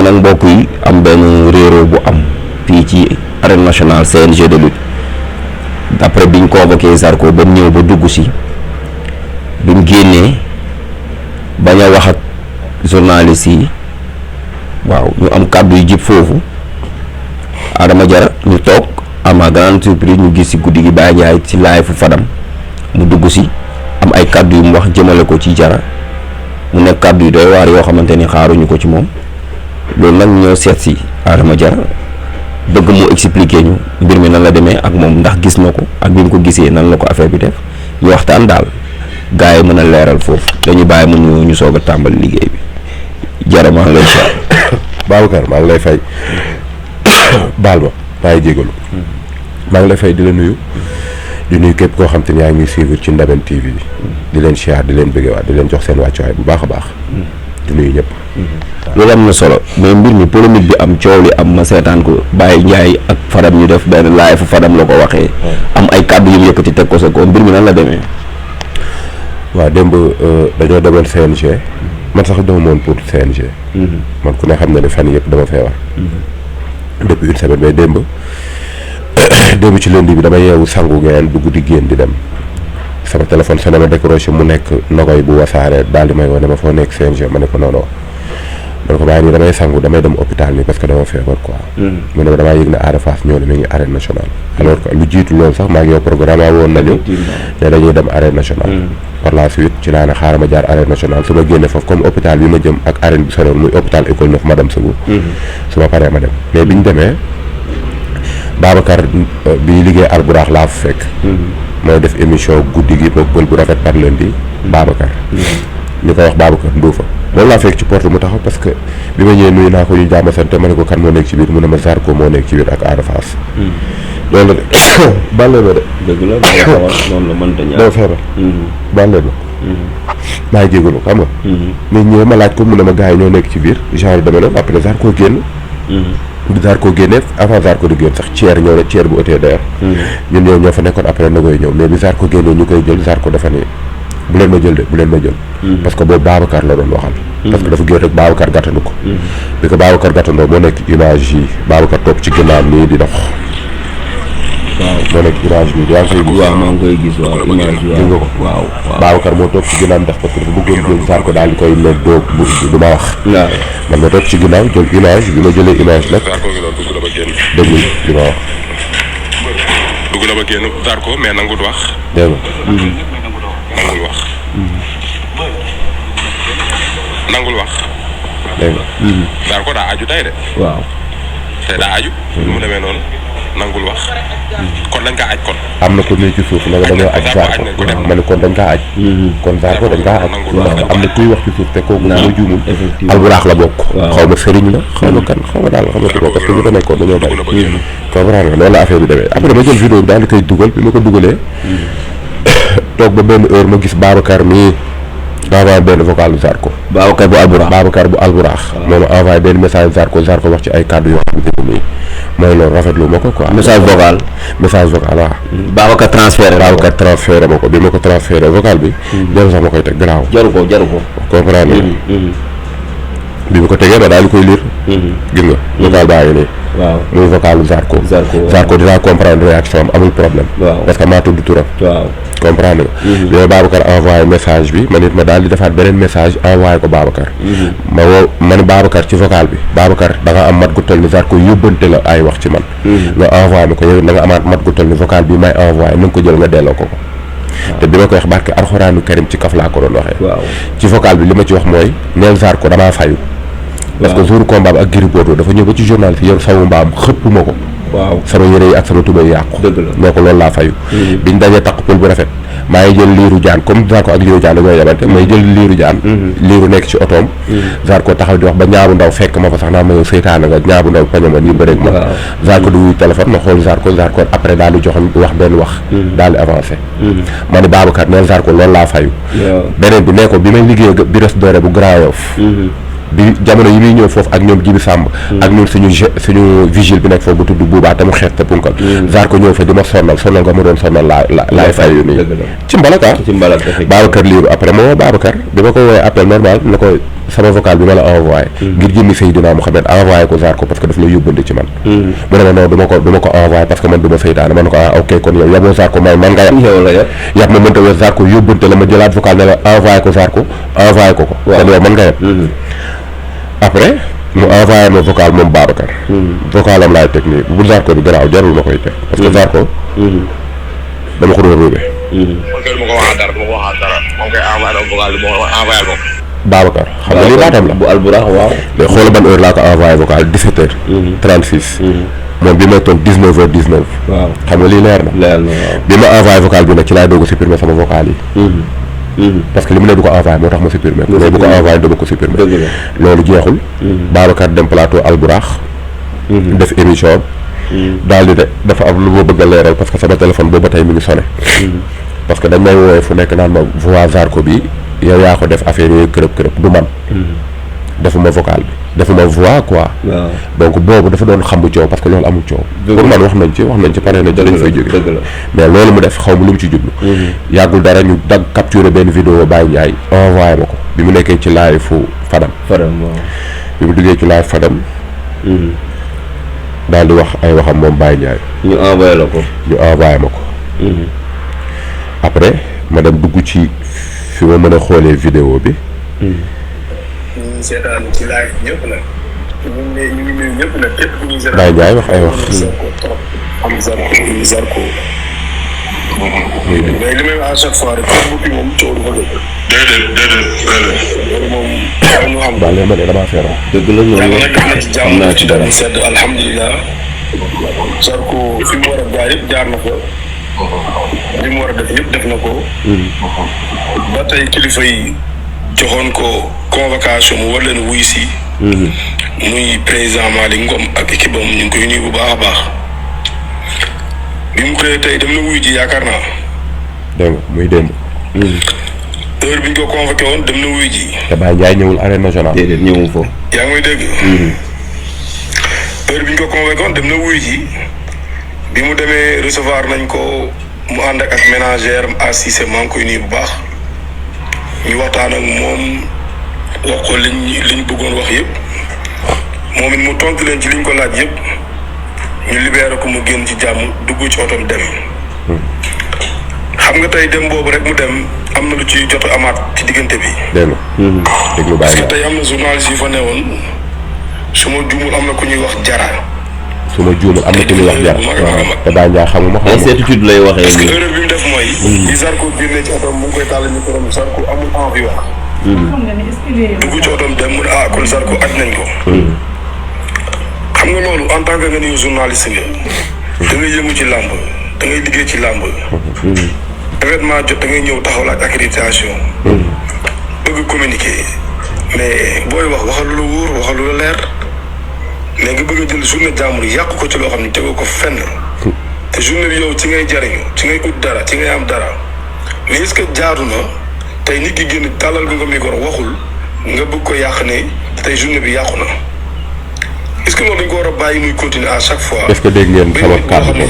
nag mbokk yi am benn réeróo bu am fii ci arène nationale CNG de lutte d'après biñ convoqué Zarko ba mu ñëw ba dugg si bi mu génnee bañ a wax ak journaliste yi waaw ñu am kàddu yu jib foofu Adama Jara ñu toog am à grande surprise ñu gis si guddi gi Baye Ndiaye si laay fu Fadam mu dugg si am ay kàddu yu mu wax jëmale ko ci Jara mu nekk kàddu yu doy waar yoo xamante ni xaaruñu ko ci moom loolu nag ñoo seet si Adama Jara bëgg mu expliquer ñu mbir mi nan la demee ak moom ndax gis na ko ak bi mu ko gisee nan la ko affaire bi def ñu waxtaan daal gars yi mën a leeral foofu dañu bàyyi mu ñu soog a tàmbali liggéey bi Jara maa ngi lay fay. Babacar maa ngi lay fay baal ma maa ngi jégalu maa ngi lay fay di la nuyu di nuyu képp koo xam te ni yaa ngi suivre ci Ndaben TV di leen siyaar di leen bëggewaat di leen jox seen wàccuwaay bu baax a baax di nuyu ñëpp. loolu am na solo mais mbir mi polémique bi am coow li am ma seetaan ko Baye Ndiaye ak Fadam ñu def benn laay fu Fadam la ko waxee. am ay kàddu yu mu yëkkati teg ko sa ko mbir mi nan la demee. waaw démb dañoo demoon CNG man sax dama moon pour CNG. man ku ne xam na ne fan yëpp dama feebar. depuis une semaine mais démb ci lundi bi dama yeewu sangu ngeen dugg di génn di dem sama téléphone sonné ma décroché mu nekk Nogoy bu Wasaare daal di may woo ne ma foo nekk CNG ma ne ko non non ma ne ko bàyyi nii damay sangu damay dem hôpital nii parce que dama feebar quoi. mu ne ma damaa yëg ne Ada Fass ñëw ne mi ngi arène nationale. alors que lu jiitu loolu sax maa ngi yow programme woon nañu ne dañuy dem arène nationale. par la suite ci laa ne xaaral ma jaar arène nationale su ma génne foofu comme hôpital bi ma jëm ak arène bi soriwul muy hôpital école 9 madame Sougou. su ma paree ma dem mais bi ñu demee Babacar bi liggéey Alburax laa fa fekk. mooy def émission guddi gi boog bël bu rafet par lundi Babacar. ñu koy wax Babacar Nduufa moom laa fekk ci porte mu taxaw parce que bi ma ñëwee nuyu naa ko ñu jàmm sant ma ne ko kan moo nekk ci biir mu ne ma Zarko moo nekk ci biir ak Ada Fass. loolu de bàllee ma de. dëgg la noonu la mënta ñaar dama feebar. bàllee ma. maa ngi jégalu xam nga. mais ñëwee ma laaj ko mu ne ma gars yi ñoo nekk ci biir genre dama ne après Zarko génn. bi Zarko génnee avant Zarko di génn sax Thier ñëw na Thier bu ëttee d'ailleurs. ñun ñoo fa nekkoon après na koy ñëw mais bi Zarko génnee ñu koy jël Zarko dafa ne bu leen ma jël de bu leen ma jël. parce que boobu Babacar la doon waxal. parce que dafa génn rek Babacar gàttandu ko. bi ko Babacar gàttandoo moo nekk image yi Babacar topp ci ginnaaw nii di dox. waaw moo nekk image bi yaa ngi koy gis. waaw maa ngi koy gis waaw image bi gis nga ko. waaw Babacar moo topp ci ginnaaw ndax parce que dafa bëggoon jël Zarko daal di koy ne doo du ma wax. waaw man ma topp ci ginnaaw jël image bi ma jëlee image nag. Zarko gi noonu dugg na ba génn. déglu li ma wax. dugg na ba génn Zarko mais nangut wax. dégg nga. nangul wax. nangul wax. dégg nga. Zarko daa aju tey de. waaw tey daa aju. mu demee noonu nangul wax. kon dañ kaa aj kon. am na ko ne ci suuf nag dañoo aj Zarko ma ne kon dañ kaa aj. kon Zarko dañ kaa aj. am na kuy wax ci suuf te kooku ma juumul. Alburax la bokk. xaw ma sëriñ la xaw ma kan xaw ma daal xam nga parce que ñu ko nekkoon dañoo bari. comprendre nga loolu la affaire bi demee après ma jël vidéo bi daal di koy dugal bi ma ko dugalee. toog ba benn heure ma gis Babacar mii envoyé benn vocal bu Zarko. Babacar bu Alburax. moom envoyé benn message Zarko wax ci ay kàddu yoo xamante ne nii mooy loolu rafetlu ma ko quoi. message vocal waaw. Babacar transféré ma ko bi ma ko transféré vocal bi. jarul sax ma koy teg garaaw. jaru ko comprendre bi ma ko tegee ba daal di koy lire. gis nga vocal baa ngi nii. waaw muy vocalu Zarko dinaa comprendre réaction am amul problème. waaw parce que maa tudd turam. waaw comprendre nga. yooyu Babacar envoyé message bi man it ma daal di defaat beneen message envoyé ko Babacar. ma ne Babacar ci vocal bi Babacar da nga am mat gu toll ni Zarko yóbbante la ay wax ci man. nga envoyé ma ko yow da nga amaat mat gu toll ni vocal bi may envoyé na nga ko jël nga delloo ko. te bi ma koy wax barke alxuraanu karim ci kaf laa ko doon waxee. waaw ci vocal bi li ma ci wax mooy neel Zarko damaa fayu. parce que jour combat bi ak Gris Bordeaux dafa ñëw ba ci journal fi yor sama mbaam xëpp ma ko. waaw sama yére yi ak sama tubay yàqu. dëgg la nee ko loolu laa fayu. biñ dajee takk pël bu rafet maa ngi jël liiru jaan comme Zarko ak liiru jaan dañoo yabante may jël liiru jaan. liiru nekk ci otoom. Zarko taxaw di wax ba ñaabu ndaw fekk ma fa sax naa ma yow seytaane nga ñaabu ndaw pañe ma nii bëreeg ma. Zarko du wuy téléphone ma xool Zarko après daal di joxoon wax benn wax. daal di avancé. ma ne Babacar neel Zarko loolu laa fayu. beneen bi nee ko bi may liggéey bi res doore bu Grand Yoff bi jamono yi muy ñëw foofu ak ñoom Jibi Samb ak ñun suñu vigile bi nekk foofu bu tudd Buubaa te mu xees te punkal Zarko ñëw fa di ma sonal nga ma doon sonal laay fay yu nii ci mbalak Babacar liiru après moo Babacar bi ma ko woowee appel normal na ko sama vocal bi ma la envoyé ngir jëmmi Seydina Mouhamed envoyé ko Zarko parce que daf la yóbbante ci man mu ne ma non du ma ko envoyé parce que man du ma seytaane man ko ok kon yow yaboo Zarko man nga yab ma mënta wee Zarko yóbbante la ma jëlaat vocal ne la envoyé ko Zarko envoyé ko kon yow man nga yab après mu envoyé ma vocal moom Babacar vocal am laay teg nii bu Zarko bi garaaw jarul ma koy teg parce que Zarko dama ko doon ruube Babacar xam nga lii baatam la bu alburax waaw léegi xoolal ban heure laa ko envoyé vocal 17h36 moom bi may toog 19h19 waaw xam nga lii leer na waaw bi ma envoyé vocal bi nag ci laay doog a supprimer sama vocal yi parce que li mu ne du ko envoyé moo tax ma supprimer mais bu ko envoyé dama ko supprimer loolu jeexul Babacar dem plateau alburax def émission daal di de dafa am lu ma bëgg a leeral parce que sama téléphone boobu ba tey mi ngi sonné parce que dañ may woowee fu nekk naan ma voix Zarko bi yow yaa ko def affaire yooyu kërëb du man defuma vocal bi defuma voix quoi donc boobu dafa doon xam bu coow parce que loolu amul coow pour man wax nañ ci pare na ci lañ fay jóge mais loolu mu def xaw ma lu mu ci jublu yàggul dara ñu dag capturer benn vidéo Baye Ndiaye envoyé ma ko bi mu nekkee ci live fu Fadam bi mu duggee ci live Fadam daal di wax ay waxam moom Baye Ndiaye ñu envoyé ma ko après ma dem dugg ci fi ma mën a xoolee vidéo bi seetaan ci live ñëpp nag ñu ngi nuyu ñëpp nag képp ku ñuy seetaan Baye Ndiaye wax ay wax am Zarko mais li may wax à chaque fois rek bu moom coow du fa déedéet moom ñu xam daal ma ne damaa feeram dëgg la ñoom nag def na ci jàmm ci dara sedd alhamdulilah Zarko fi mu war a jaar yëpp jaar na ko li mu war a def yëpp def na ko ba tey kilifa yi joxoon ko convocation mu war leen wuy si muy président Malick Ngom ak équipe am ñu ngi koy nuyu bu baax a baax bi mu xëyee tey dem na wuy ji yaakaar naa dégg nga muy démb heure bi ñu ko convoqué woon dem na wuy ji te Baye Ndiaye ñëwul arène nationale déedéet ñëwul foofu yaa ngi may dégg heure bi ñu ko convoqué woon dem na wuy ji bi mu demee recevoir nañ ko mu ànd ak ménagère am Cissé maa ngi koy nuyu bu baax ñu waxtaan ak moom wax ko liñ bëggoon wax yëpp moom it mu tontu leen ci liñ ko laaj yëpp ñu libéré ko mu génn ci jàmm dugg ci otom dem xam nga tey dem boobu rek mu dem am na lu ci jot amaat ci diggante bi. dégg nga déglu Baye parce que tey am na journaliste yu fa newoon su ma juumul am na ku ñuy wax Jara. su ma juumul am na ku ñuy wax Jara waaw te Baye Ndiaye xamuma ay certitude lay waxee parce que erreur bi mu def mooy. li Zarko génnee ci otom mu ngi koy tàll ñu ko Zarko amul envie wax. dugg ci otom dem mu ne kon Zarko aj nañ ko. xam nga loolu en tant que nga ni journaliste nga. da ngay yëngu ci làmb da ngay liggéey ci làmb. événement jot da ngay ñëw taxaw la ak accréditation. bëgg communiquer mais booy waxal lu la wóor waxal lu la leer mais nga bëgg a jël journée jàmbur yàq ko ci loo xam ne tegoo ko fenn. te journée bi yow ci ngay jariñu ci ngay ut dara ci ngay am dara mais est-ce que jaadu na tey nit ki génn tàllal nga ko micro waxul nga bëgg ko yàq ne tey journée bi yàqu na est-ce que loolu dañ ko war a bàyyi muy continuer à chaque fois. est-ce que dégg ngeen sama kàddu bi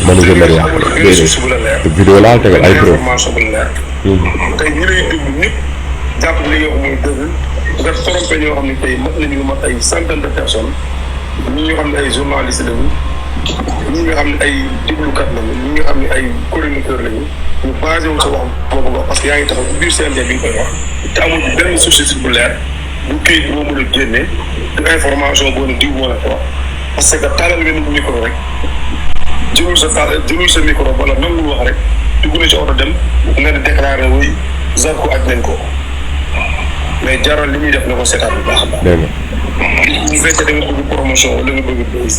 man je me yàq vidéo laa tegal ay preuve information bu leer. tey ñi lay déglu ñëpp jàpp li nga wax mooy dëgg nga trompé ñoo xam ne tey mat nañu lu mat ay centaine de personnes ñi nga xam ne ay journalistes lañu ñi nga xam ne ay déglukat lañu ñi nga xam ne ay chroniqueurs lañu ñu basé wu sa wax boobu nga wax parce que yaa ngi taxaw ci biir CNG bi nga koy wax te amul ci benn source bu leer bu këyit boo mën a génne du information boo ne diw moo la ko wax parce que taalal nga nit micro rek jëlul sa micro wala même lu wax rek dugg na ci oto dem nga ne déclaré wuy Zarko aj nañ ko mais jaral li muy def na ko seetaan bu baax a baax. dégg nga. bu fekkee da nga bëgg promotion wala nga bëgg buzz.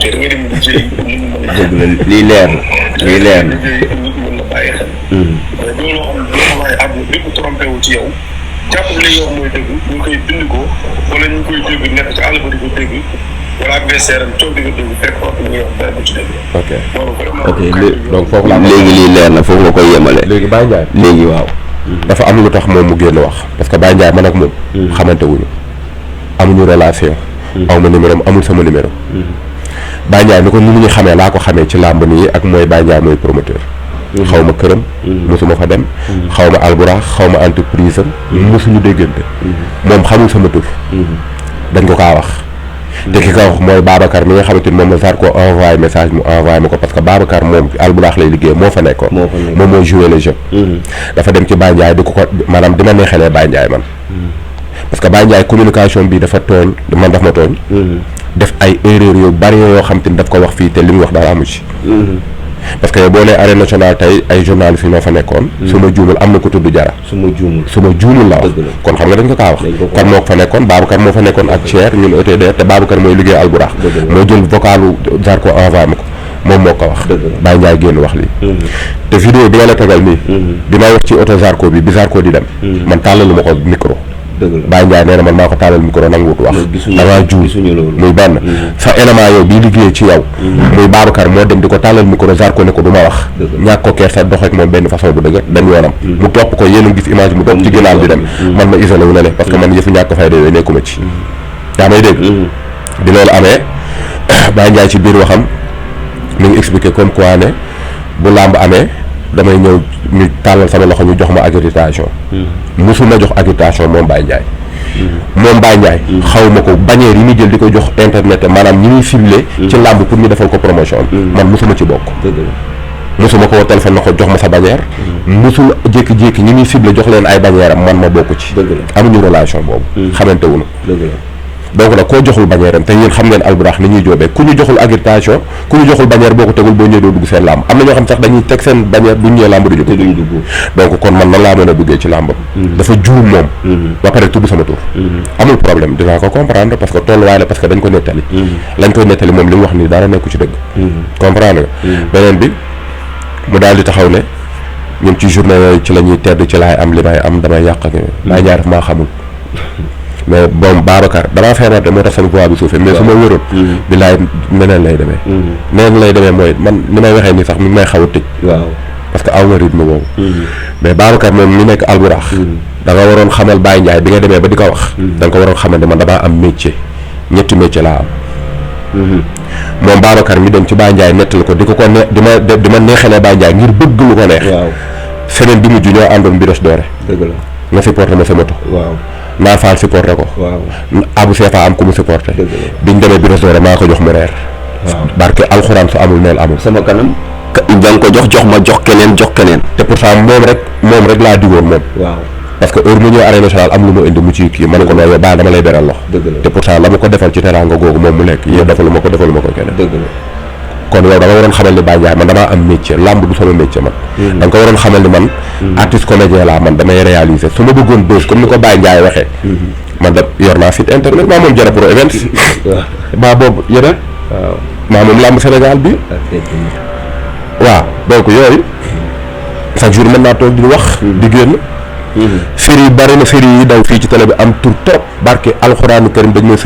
te da nga dem liggéey nit ñi mën na. lii leer na lii leer na. liggéey nit ñi mën na bàyyi xel. mais loolu xam ne loo xamante àdduna bépp trompé wu ci yow jàpp li nga wax mooy dëgg ñu koy bind ko wala ñu koy dégg nekk ci àll ba di ko dégg wala adversaire am toog di ko dégg fekk wax li nga wax dara bu ci dégg. ok loolu vraiment. ok donc foofu laa léegi lii leer na foofu nga koy yemale. léegi Baye Ndiaye léegi waaw. dafa am lu tax moom mu génn wax parce que Baye Ndiaye man ak moom. xamante wuñu amuñu relation. aw ma numéro amul sama numéro. Baye Ndiaye ni ko ni ñu xamee laa ko xamee ci làmb nii ak mooy Baye Ndiaye mooy promoteur. xaw ma këram. mosuma fa dem. xaw ma alburax xaw ma entreprise am. mosuñu déggante. moom xamul sama tur. dañ ko kaa wax. te ki ka wax mooy Babacar mi nga xamante ni moom la Zarko envoyé message mu envoyé ma ko parce que Babacar moom alburax lay liggéey moo fa nekkoon. moom moo joué le jeu. dafa dem ci Baye Ndiaye di ko maanaam dima neexalee Baye Ndiaye man. parce que Baye Ndiaye communication bi dafa tooñ man daf ma tooñ. def ay erreur yu bari yoo xam te ni daf ko wax fii te li mu wax dara amu ci. parce que boo nee arène nationale tey ay journalistes yi ñoo fa nekkoon. su ma juumul am na ko tudd Jara. su ma juumul la wax. kon xam nga dañ ko kaa wax. kan moo fa nekkoon Babacar moo fa nekkoon ak Thier ñun ETDR te Babacar mooy liggéey alburax. moo jël vocalu Zarko envoyé ma ko moom moo ko wax. Baye Ndiaye génn wax lii. te vidéo bi nga la tegal nii. bi may wax ci oto Zarko bi Zarko di dem. man tàllalu ma ko micro. Baye Ndiaye nee na man maa ko taalal micro nanguwut wax dangaa juum muy benn sa élément yow bii liggéey ci yow muy Babacar moo dem di ko taalal micro Zarko ne ko du ma wax ñàkk ko keer sa dox ak moom benn façon bu dëgg dem yoonam mu topp ko yéen a gis image mu topp ci ginnaaw di dem man ma isolé wu ne le parce que man yëfu ñàkk fayda yooyu nekkuma ci yaa may dégg bi loolu amee Baye Ndiaye ci biir waxam mi ngi expliqué comme quoi ne bu làmb amee damay ñëw ñu tàllal sama loxo ñu jox ma accréditation musuma jox accréditation moom Baye Ndiaye moom Baye Ndiaye xaw ma ko bannière yi muy jël di ko jox internet maanaam ñi muy ciblé ci làmb pour ñu defal ko promotion man musuma ci bokk musuma ko woo téléphone na ko jox ma sa bannière musul jékki-jékki ñi muy ciblé jox leen ay bannière am man ma bokk ci amuñu relation boobu xamante wuñu donc nag koo joxul bannière am te yéen xam ngeen alburax ni ñuy joobee ku ñu joxul accréditation ku ñu joxul bannière boo ko tegul boo ñëwee doo dugg seen làmb am na ñoo xam sax dañuy teg seen bannière bu ñu ñëwee làmb duñu dugg donc kon man nan laa mën a duggee ci làmbam dafa juum moom ba pare tudd sama tur amul problème dinaa ko comprendre parce que tolluwaay la parce que dañ ko nettali lañ koy nettali moom li mu wax nii dara nekku ci dëgg comprendre nga beneen bi mu daal di taxaw ne ñun ci journée yooyu ci la ñuy tedd ci laay am li may am damay yàq ak laay ñaar daf maa xamul mais bon Babacar damaa feebar de moo tax sama poids bi suufee mais su ma wéroon bilaay neneen lay demee neneen lay demee mooy man ni may waxee nii sax mi ngi may xaw a tëj parce que aw ma rythme boobu mais Babacar moom mi nekk alburax da nga waroon xamal Baye Ndiaye bi nga demee ba di ko wax da nga ko waroon xamal ne man damaa am métier ñetti métier laa am moom Babacar mi dem ci Baye Ndiaye nettali ko di ko ne di ma neexalee Baye Ndiaye ngir bëgg lu ko neex semaine bi mujj ñoo àndoon Biros Doore nga supporté ma sa moto naa faal supporté ko abu seefa am ku mu supporté biñ demee Biros Doore maa ko jox mu reer barke alxuraan su amul neel amul sama kanam danga ko jox ma jox keneen te pourtant moom rek laa digoon moom parce que heure mu ñëw arène nationale am lu ma indi mu ci kii man ko nooy baal dama lay beral lox te pourtant la ma ko defal ci teraanga googu moom mu lekk yow defalu ma ko keneen kon yow da nga waroon xamal ni Baye Ndiaye man damaa am métier làmb du sama métier man da nga ko waroon xamal ni man artiste comédien laa man damay réaliser su ma bëggoon bës comme ni ko Baye Ndiaye waxee man da yor naa site internet maa moom Jara Pro Events maa boobu yeneen maa moom làmb Sénégal bi waaw donc yooyu chaque jour mën naa toog di wax di génn série yi bari na série yi daw fii ci télé bi am tur trop barke alxuraanu karim dañ may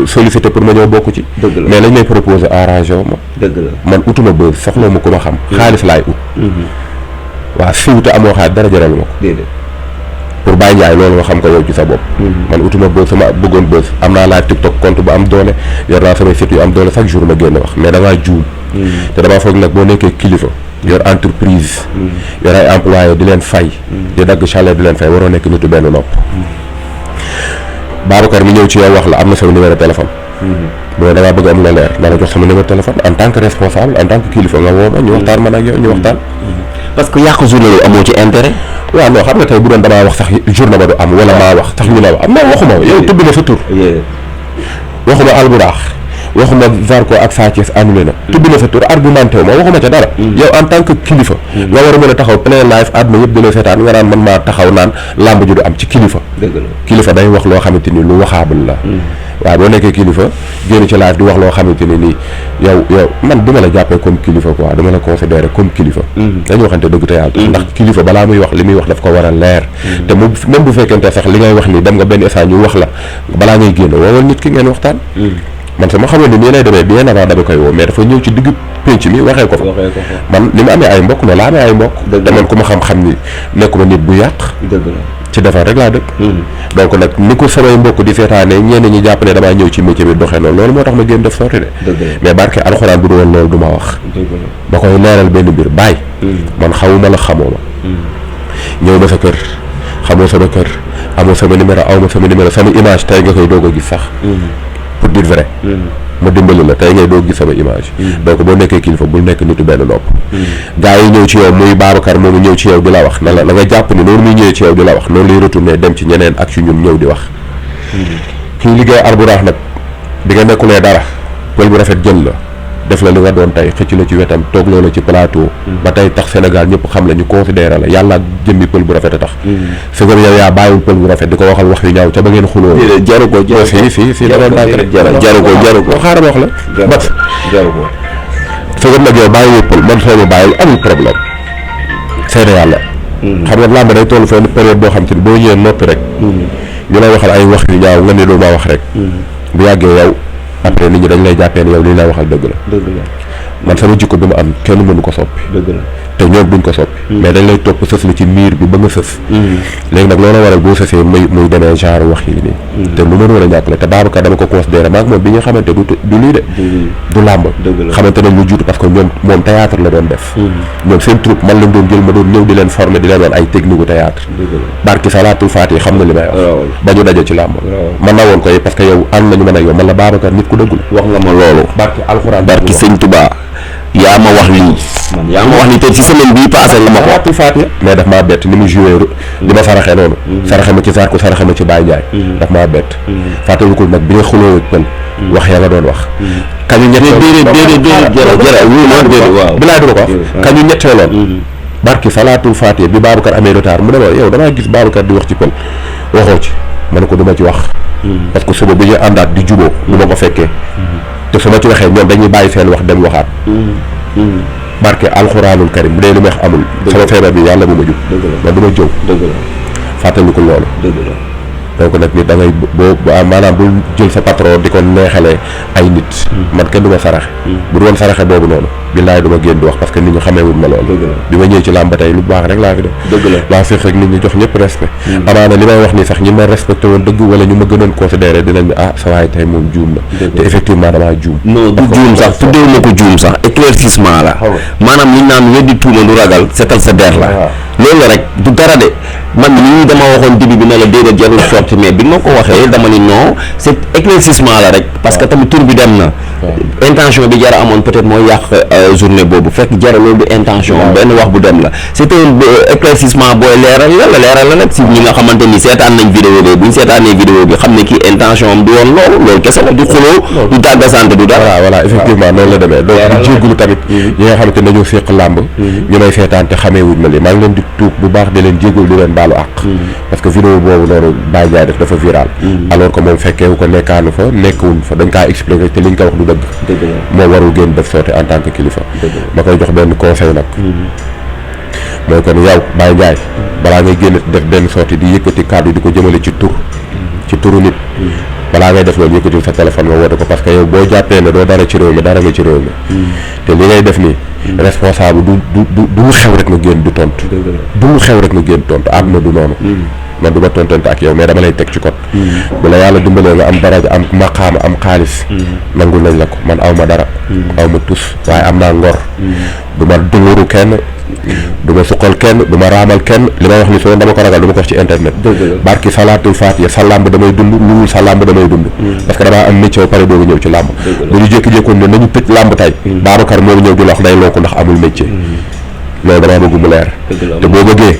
sollicité pour ma ñëw bokk ci mais lañ may proposé arrangé wu ma man utuma bës soxla ma ku ma xam xaalis laay ut waaw siiw te amoo xaalis dara jaralu ma ko pour Baye Ndiaye loolu nga xam ko yow ci sa bopp man utuma bës sama bëggoon bës am naa laa TikTok compte bu am doole yor naa samay site yu am doole chaque jour ma génn wax mais damaa juum te damaa foog nag boo nekkee kilifa yor entreprise yor ay employé di leen fay di dagg salaire di leen fay waroo nekk nitu benn nopp Babacar mi ñëw ci yow wax la am na sama numéro téléphone boo dangaa bëgg am la leer dana jox sama numéro téléphone en tant que responsable en tant que kilifa nga woo ma ñu waxtaan man ak yow ñu waxtaan parce que yàq journée yi amoo ci intérêt waaw non xam nga tey bu doon damaa wax sax journée ba du am wala maa wax tax ñu la wax am na waxuma yow tudd na sa tur waxuma alburax waxuma Zarko ak Sa Thiès annulé na tudd na sa tur argumenté wu ma waxuma ca dara yow en tant que kilifa nga war a mën a taxaw plein live àdduna yëpp dina seetaan nga naan man maa taxaw naan lamb ji du am ci kilifa kilifa day wax loo xamante ni lu waxaabul la waaw boo nekkee kilifa génn ci live di wax loo xamante ni nii yow man duma la jàppee comme kilifa quoi dama la considéré comme kilifa dañu waxante dëgg te yàlla ndax kilifa balaa muy wax li muy wax daf ko war a leer te mu même bu fekkente sax li ngay wax ni dem nga benn instant ñu wax la balaa ngay génn woowal nit ki ngeen waxtaan man sama xamoon ni nii lay demee bien avant dama koy woo mais dafa ñëw ci digg pénc mi waxee ko fa man ni ma amee ay mbokk noonu laa amee ay mbokk te man ku ma xam-xam ni nekkuma nit bu yàq ci defar rek laa dëkk. donc nag ni ko samay mbokk di seetaanee ñenn ñi jàpp ne damaa ñëw ci métier bi doxee noonu loolu moo tax ma génn def sorti de. mais barke alxuraan bu du woon loolu du ma wax. ba koy leeral benn mbir bàyyi. man xamuma la xamoo ma. ñëw ma sa kër xamoo sama kër amoo sama numéro aw ma sama numéro sama image tey nga koy doog a gis sax. pour dire vrai. ma dimbali la tey ngay doog gis sama image. donc boo nekkee kilifa bul nekk nitu benn nopp. gars yi ñëw ci yow muy Babacar moomu ñëw ci yow di la wax na la nga jàpp ni noonu muy ñëwee ci yow di la wax noonu lay retourné dem ci ñeneen ak ci ñun ñëw di wax. kii liggéey arburaax nag bi nga nekkulee dara pël bu rafet jël la def la li nga doon tey xëcc la ci wetam toog loo la ci plateau. ba tey tax Sénégal ñëpp xam la ñu considéré la yàlla ak jëmmi pël bu rafet a tax. su ko yow yaa bàyyiwul pël bu rafet di ko waxal wax yu ñaaw ca ba ngeen xuloo. jaru ko si da doon dànk rek jaru ko xaaral ma wax la. bat jaru ko. su ko nag yow bàyyiwul pël man soo ma bàyyil amul problème. seede yàlla. xam nga làmb day toll fenn période boo xam te ni boo ñëwee noppi rek. ñu lay waxal ay wax yu ñaaw nga ne doo ma wax rek. bu yàggee yow. après nit ñi dañ lay jàppee ne yow li ñu lay waxal dëgg la. man sama jikko bi ma am kenn mënu ko soppi. dëgg la te ñoom duñ ko soppi. mais dañ lay topp sës la ci miir bi ba nga sës. léegi nag loolu waral boo sësee muy demee genre wax yi nii. te lu mën war a ñàkk la te Babacar dama ko considéré maag moom bi nga xamante du lii de. du làmb. xamante nañ lu juutu parce que moom théâtre la doon def. ñoom seen troupe man lañ doon jël ma doon ñëw di leen former di leen woon ay technique u théâtre. barki salaatul faati xam nga li may wax. ba ñu daje ci làmb. man na woon koy parce que yow ànd nañu mën a yow man la Babacar nit ku dëggul. wax nga ma loolu. barki alxuraan barki sëñ Touba yaa ma wax lii. man yaa ma wax lii te ci semaine bii passé nga ma ko. salaatul faati mais daf maa bett ni mu joué li ma saraxee noonu. saraxe ma ci Zarko saraxe ma ci Baye Ndiaye. daf maa bett. fàttalikul nag bi nga xuloo ak pël. wax ya nga doon wax. kañu bilaay du ma ko wax. kañu ñetteeloon. barki salaatul faati bi Babacar amee retard mu ne ma yow damaa gis Babacar di wax ci pël waxoo ci ma ne ko du ma ci wax. parce que suba bi ñu àndaat di juboo du ma ko fekkee. te su ma ci waxee ñoom dañuy bàyyi seen wax dem waxaat. barke alxuraanul karim bu dee li may wax amul. sama feebar bi yàlla bu ma jub. man du ma jëw. fàttaliku loolu. donc nag nit da ngay boo maanaam bul jël sa patron di ko neexalee ay nit. man kenn du ma saraxe. bu doon saraxe boobu noonu. billaay du ma génn di wax parce que nit ñi xamee wuñ ma loolu. bi ma ñëwee ci làmb ba tey lu baax rek laa fi def. laa féex rek nit ñi jox ñëpp respect. amaana li may wax nii sax ñi ma respecté woon dëgg wala ñu ma gënoon considéré dinañ ne sa waay tey moom juum na. te effectivement damaa juum. non du juum sax tuddee ma ko juum sax éclaircissement la. maanaam li ñu naan weddi tuuma du ragal setal sa der la. loolu la rek du dara de man nii dama waxoon début bi ne la déedéet jarul sorti mais bi ma ko waxee dama ni non c'est éclaircissement la rek parce que tamit tur bi dem na. intention bi jara amoon peut-être mooy yàq journée boobu fekk jara loolu du intention benn wax bu dem la c'est un éclaircissement booy leeral la nag si ñi nga xamante ni seetaan nañ vidéo bi bu ñu seetaanee vidéo bi xam ne kii intention am du woon loolu kese la du xuloo du tàggasante du dara. voilà effectivement noonu la demee donc di jéggulu tamit ñi nga xamante ne dañoo séq làmb ñu may seetaan te xamee wuñ ma li maa ngi leen di tuub bu baax di leen jéggul di leen baalu àq parce que vidéo boobu noonu Baye Ndiaye def dafa viral alors que moom fekkeewu ko nekkaanu fa nekkuwuñ fa dañ kaa expliqué te liñ ko wax du dëgg moo warul génn def soote en tant que kilifa ma koy jox benn conseil nag mooy kon yow Baye Ndiaye balaa ngay génn def benn sortie di yëkkati kàddu di ko jëmale ci turu nit balaa ngay def loolu yëkkatil sa téléphone nga woote ko parce que yow boo jàppee ne doo dara ci réew mi dara nga ci réew mi te li ngay def nii responsable du lu xew rek nga génn di tontu du lu xew rek nga génn tontu àdduna du noonu man du ma tontante ak yow mais dama lay teg ci code bu la yàlla dimbalee nga am daraja am maqaama am xaalis nangul nañ la ko man aw ma dara aw ma tus waaye am naa ngor du ma dunguru kenn du ma suqal kenn du ma raamal kenn li may wax ni soo dama ko ragal du ma ko wax ci internet barki salaatul faatiha sa làmb damay dund luwul sa làmb damay dund parce que damaa am métier ba pare dooga ñëw ci làmb bu ñu jékki-jékkoon ne nañu tëj làmb tey Babacar moomu ñëw di la wax day loo ko ndax amul métier loolu damaa bëgg mu leer te boo bëggee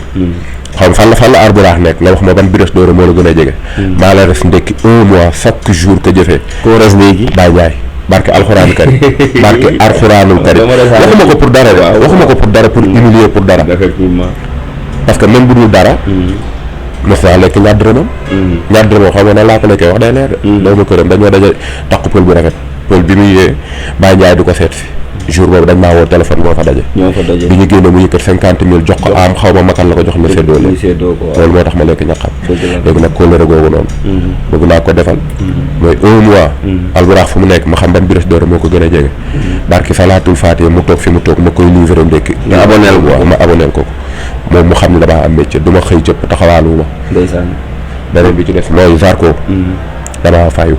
xam fan la arburaax nekk nga wax ma ban Brioche Dorée moo la gën a jege maa la res ndekki 1 mois chaque jour que jëfee koo res léegi Baye Ndiaye barke alxuraanul karim barke alxuraanul karim waxuma ko pour dara de waxuma ko pour dara pour humilier pour dara parce que même bu dul dara mos naa lekk ñaar dërëmam xam nga nan laa ko lekkee wax day leer de doomu këram dañoo daje takku pël bu rafet pël bi muy yee Baye Ndiaye du ko seet si jour boobu dañ maa woo téléphone moo fa daje bi ñu génne mu yëkkat 50 000 jox ko am xaw ma makan la ko jox ma séddoo leen loolu moo tax ma lekk ñaqam léegi nag kóllëre googu noonu bëgg naa ko defal mooy 1 mois alburaax fu mu nekk ma xam ban Brioche Dorée moo ko gën a jege barki salaatul faatiha mu toog fi mu toog ma koy livré ndekki ma aboneel ko moom mu xam ne damaa am métier du ma xëy jëpp taxawaalu ma. ndeysaan. beneen bi ci des mooy Zarko. damaa fayu.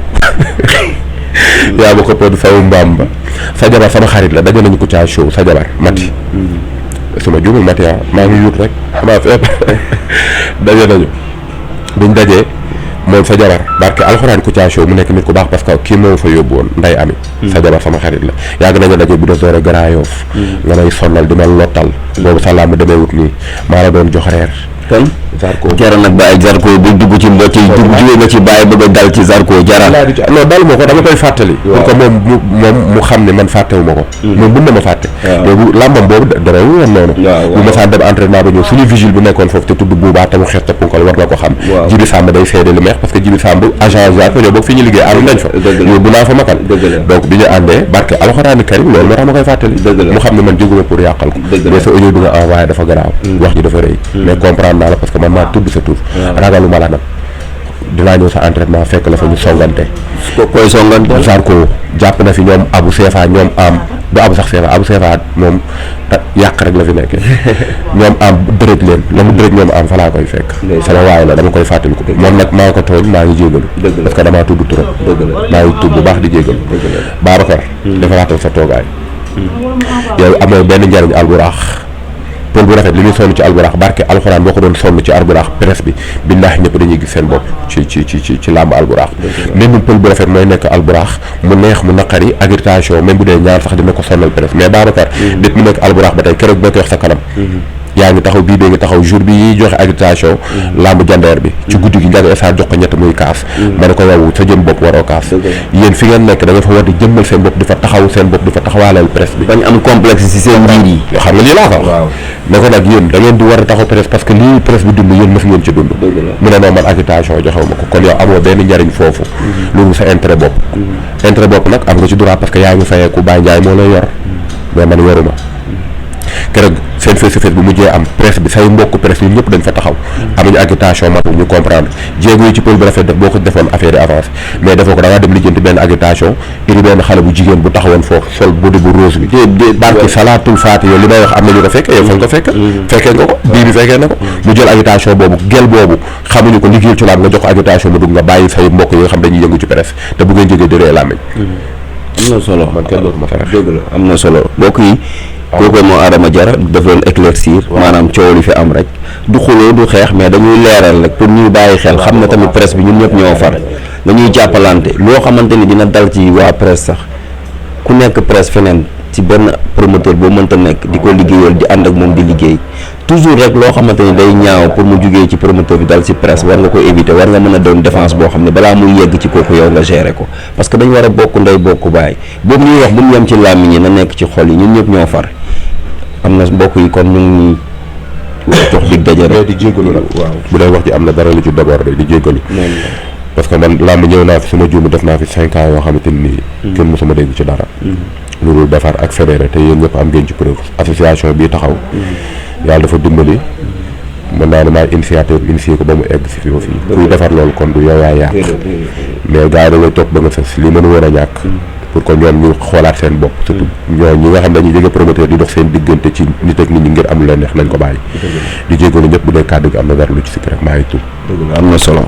yaa ma ko pod fayu mbaam ba sa jabar sama xarit la daje nañu ko caa show sa jabar Mati. suma juumul Mati maa ngi yuut rek xamaa feeb daje nañu buñ dajee moom sa jabar barke alxuraan Kouthia Show mu nekk nit ku baax parce que kii moom fa yóbbu woon nday ami sa jabar sama xarit la yàgg nañu daje bi doore Grand Yoff nga may sonnal di ma lottal boobu sa làmb demee wut nii maa la doon jox reer kon Zarko jara nag bàyyi Zarko bu dugg ci mbokk yi jóge nga ci bàyyi bëgg a dal ci Zarko jara non dal ma ko dama koy fàttali pour que moom mu xam ne man fàttewu ma ko moom mën na ma fàtte mais bu làmbam boobu dara wu woon noonu bu ma saan dem entraînement ba ñëw suñu vigile bu nekkoon foofu te tudd buubaa te mu xees te punkal war na ko xam Jibi Samb day seede lu meex parce que Jibi Samb agent Zarko ñoo boog fi ñu liggéey ànd nañ fa yow bu naa fa makal donc bi ñu àndee barke alxuraani karim loolu moo tax ma koy fàttali mu xam ne man jóguma pour yàqal ko mais sa audio bi nga envoyé dafa garaaw wax ji dafa rëy mais comprendre naa la parce que man maa tudd sa tur ragalu ma la nag dinaa ñëw sa entraînement fekk la fa ñu songante koy songante Zarko jàpp na fi ñoom Abu Sefa ñoom am du Abu sax Sefa Abu Sefa moom yàq rek la fi nekkee ñoom am dërëj leen la mu dërëj ñoom am fa laa koy fekk sama waay la dama koy fàttaliku moom nag maa ngi ko tooñ maa ngi jégalu parce que damaa tudd turam maa ngi tudd bu baax di jégalu Babacar defaraatal sa toogaay yow amoo benn njariñ alburaax pël bu rafet li muy sonn ci alburax barke alxuraan boo ko doon sonn ci alburax presse bi billaahi ñëpp dañuy gis seen bopp ci làmb alburax même pël bu rafet mooy nekk alburax mu neex mu naqari agitation même bu dee ñaar sax dina ko sonnal presse mais Babacar nit mu nekk alburax ba tey keroog ba koy wax sa kanam yaa ngi taxaw bii bee ngi taxaw jour bi yi joxe agitation lamb jandeer bi ci guddi gi njaga esa jox ko ñett muy kaas ma ne ko yow sa jëm bopp waroo kaas yéen fi ngeen nekk da nga fa war di jëmmal seen bopp di fa taxaw seen bopp di fa taxawaaleel presse bi bañ am complexe ci seen njiit yi yoo xam nga lii laa ko ne ko nag yéen da ngeen di war a taxaw presse parce que lii presse bi dund yéen mës ngeen ci dund mu ne non man agitation joxew ma ko kon yow amoo benn njariñ foofu loolu sa intérêt bopp intérêt bopp nag am nga ci droit parce que yaa ngi fayeeku Baye Ndiaye moo lay yor mais man yoruma keroog seen face to face bu mujjee am presse bi say mbokk presse yi ñëpp dañ fa taxaw amuñu agitation matu ñu comprendre jéego yi ci pël bu rafet def boo ko defoon affaire yi avance mais defoo ko da ngaa dem lijjanti benn agitation indi benn xale bu jigéen bu taxawoon foofu sol bodi bu rose bi barki salaatul faati yow li may wax am na ñu ko fekk yow fa nga ko fekk fekkee nga ko bii bi fekkee na ko mu jël agitation boobu gel boobu xamuñu ko liggéeyal ci laam nga jox ko agitation mu dugg nga bàyyi say mbokk yi nga xam dañuy yëngu ci presse te bu ngeen jógee dëree làmmiñ am na solo man kenn dootuma fa dëgg la am na solo mbokk yi kooku moo Adama Diarra daf doon éclaircir maanaam coow li fi am rek du xuloo du xeex mais dañuy leeral rek pour ñuy bàyyi xel xam ne tamit presse bi ñun ñëpp ñoo far dañuy jàppalante loo xamante ni dina dal ci waa presse sax ku nekk presse feneen ci benn promoteur boo mënta nekk di ko liggéeyal di ànd ak moom di liggéey toujours rek loo xamante ni day ñaaw pour mu jugee ci promoteur bi dal ci presse war nga ko éviter war nga mën a doon défense boo xam ne balaa muy yegg ci kooku yow nga gérer ko parce que dañ war a bokk ndey bokk baay boobu ñuy wax bu ñu yem ci làmmiñ yi na nekk ci xol yi ñun ñëpp ñoo far am na mbokk yi kon ñu ngi jox dig daje rek di jégalu nag waaw bu dee wax ji am na dara lu ci débordé di jégalu parce que man làmb ñëw naa fi suma juumu def naa fi 5 ans yoo xamante ni kenn mosuma dégg ci dara loolu defar ak fédéré te yéen ñëpp am ngeen ci preuve association bii taxaw yàlla dafa dimbali mën naa ne maay initiateur initié ko ba mu egg si fii ba fii kuy defar loolu kon du yow yaa yàq mais gars yi dañoo topp ba nga sës li mënu woon a ñàkk pour que ñoom ñu xoolaat seen bopp surtout ñoo ñi nga xam dañuy jege promoteur di dox seen diggante ci nit ak nit ñi ngir am lu leen neex nañ ko bàyyi di jégalu ñëpp bu dee kàddu gi am na dara lu ci sikk rek maa ngi tudd am na solo